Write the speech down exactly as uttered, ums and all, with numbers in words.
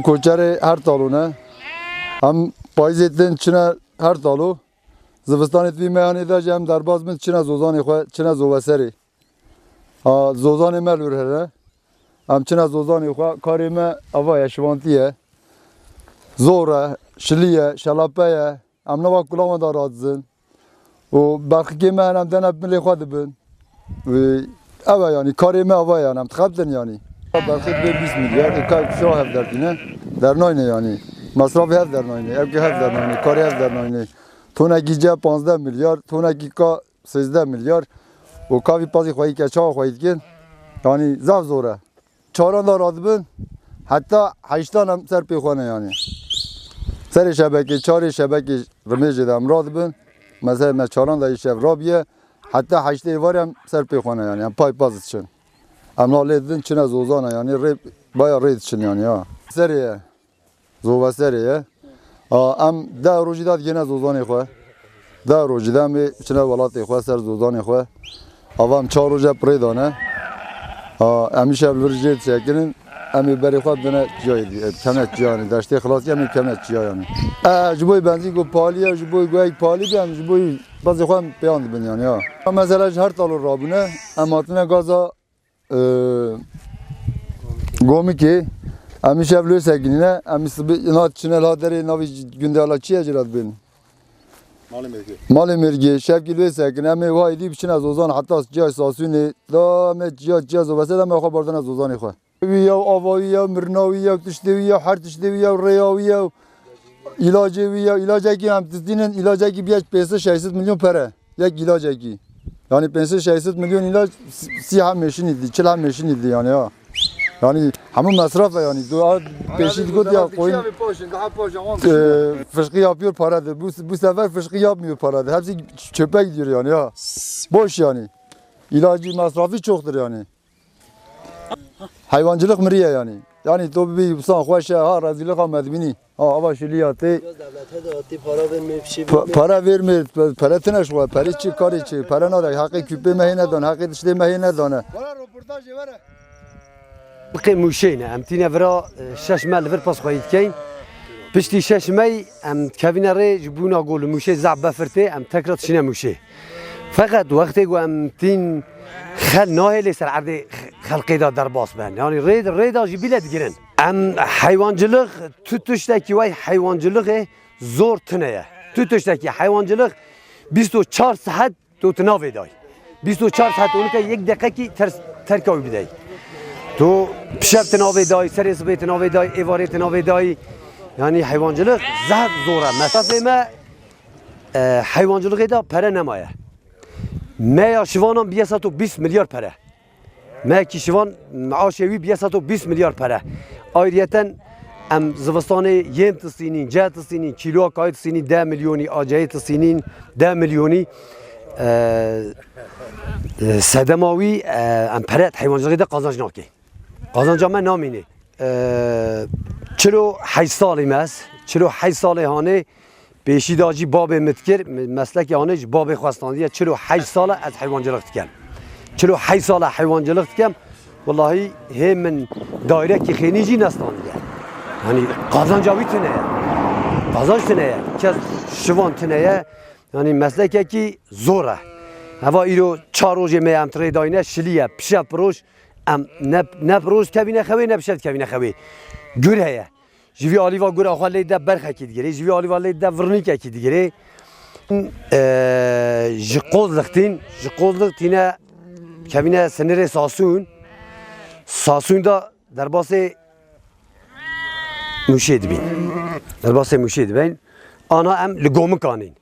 Koçerê her talo ne. Em payîzê din çine her talo. Zivistanê di vî meyanê de jî em derbas bin çine zozanê xwe, çine zoveserê. Ha, zozanê me li wir hene. Em çine zozanê xwe, karê me ava ye, şivantî ye. Zor e, şilî ye, şelape ye. Em nava kulawan de radizin. Û berxikê me hene, em dene milê xwe dibin. Wê, ev e yanî, karê me ava ye yanî, em dixebtin yanî. Berxê dibê bîst milyar, ê ka şa hev derdîne, dernayne yanî. Mesrafê hev dernayne, evkê hev dernayne, karê hev dernayne. Tonekî ce panzdeh milyar, tonekî ka sêzdeh milyar. Û ka vî pazî xweyî ke, çawa xweyî dikin? Yanî zaf zor e. Çaran de radibin, heta heştan em ser pê xwe ne yanî. Serê şebekê, çarê şebekê rimêjê de em radibin. Mesela me çaran de îşev rabiye, heta heştê êvarê em ser pê xwe ne yanî. Em pay paz diçin. Em la lê didin çine zozana yanî, rê, baya rê diçin yanî ya. Serê ye. Zoveserê ye. A, em deh rojî de digihîne zozanê xwe. Deh rojî de em ê biçine welatê xwe, ser zozanê xwe. Ava em çar roj e pirê dane. A, em îşev li vir jê disekinin. Em ê berê xwe bidine çiyayê, e, keme çiya yanî. Deştê xilas em ê keme çiya yanî. E, ji bo benzîn ku palî ye, ji bo guheyek palî be, em ji bo bazê xwe em pêyan dibin yanî ya. Mesela ji her talo rabûne, em hatine gaza Ee, Gomikê, em îşev lê sekinîne, em sibê, na çine la derê navê gundê la çi ye cila dibên? Malê Mêrgê. Malê Mêrgê, şevkî lê sekin, em ê wayî dî biçine zozan heta cihê Sasûnê, da me ciya, ciya zovese de me xwe bardine zozanê xwe. Wî yew ava wî yew, mirina wî yew, tiştê wî yew, her tiştê wî yew, rêya wî yew, îlacê wî yew, îlacekî em dizînin, îlacekî biye pênc sed şeş sed milyon pere. Yek îlacekî. Yanî pênc sed şeş sed milyon îlac, sî heb mêşinî dî, çil heb mêşinî dî yanî ya. Yanî hemû mesraf e yanî. Du, a, pêşî digot ya koyun, e, fışkı yapıyor paradır. Bu, bu sefer fışkı yapmıyor paradır. Hepsi çöpe gidiyor yani ya. Boş yani. İlacı masrafı çoktur yani. Heywancılık miriye yani. Yani to bibî wisa xweş e, ha rezîlika me dibînî. Ha ava şilî ya tê. Biraz devlete de atî para vermeye bir şey Pa- vermeye. Para vermê, pe- pere tine ji we, perê çi, karê çi, pere nade, heqê küpê me hê nedane, heqê tiştê me hê nedane. Wala röportajê were. Biqê Mûşê ne, em tîne vira, e, şeş me li vir pas xweyî dikeyn. Piştî şeş mey em dikevîne rê ji bûna ku li Mûşê zaf befir tê, em tekra dişîne Mûşê. Feqet wextê ku em tîn xel nahêlê ser erdê xelkê de derbas ben. Yanî rê, rê de jî bîle digirin. Em heywancılık, tu tiştekî wey heywancılıkê zor tune ye. Tu tiştekî heywancılık bîst û çar saet tu, tu navê day. Bîst û çar saet onike yek deqekî ters, terka wî bidey. Tu pişev tu navê day, serê sibê tu navê day, êvarê tu navê day. Yanî heywancılık zehf zor e. Mesafê me, e, heywancılıkê de pere nemaye. Me ya şivanan biye sed û bîst milyar pere. Mehekî şivan meaşê wî biye sed û bîst milyar pere. Ayrıyeten em zivistanê yên tisînîn, ceh tisînîn, kîloya kayê tisînîn deh milyonî, aceyê tisînîn deh milyonî, e, e, sedema wî, e, em pere heywancılıkê de qazanc nake. Qazanca me namîne. E, çilo heşt salî me ez, çilo heşt salê hanê Pêşî de jî babê min dikir, me-, meslekê hanê ji babê xwe standiye, çil û heşt sal e ez heywancılık dikim. Çil û heşt sal e heywancılık dikim. Wellahî hê min dairekî xênî jî nestandiye. Yanî qazanca wî tune ye. Qazanc tune ye. Kes şivan tune ye. Yanî meslekekî zor e. Heva îro çar rojê me em tirê dayne, şilî ye, pişev piroj, em ne, ne piroj dikevîne xewê, ne pişev dikevîne xewê. Gur heye. Ji vî alî va gura xwe lê de berxekî digirê, ji vî alî va lê de virnîkekî digirê. Eee, ji Qozlix tîn, ji Qozlix tîne kevîne sinirê Sasûn. Sasûn da derbasê Mûşê dibîn. Derbasê Mûşê dibîn. Ana em li Gomikan în.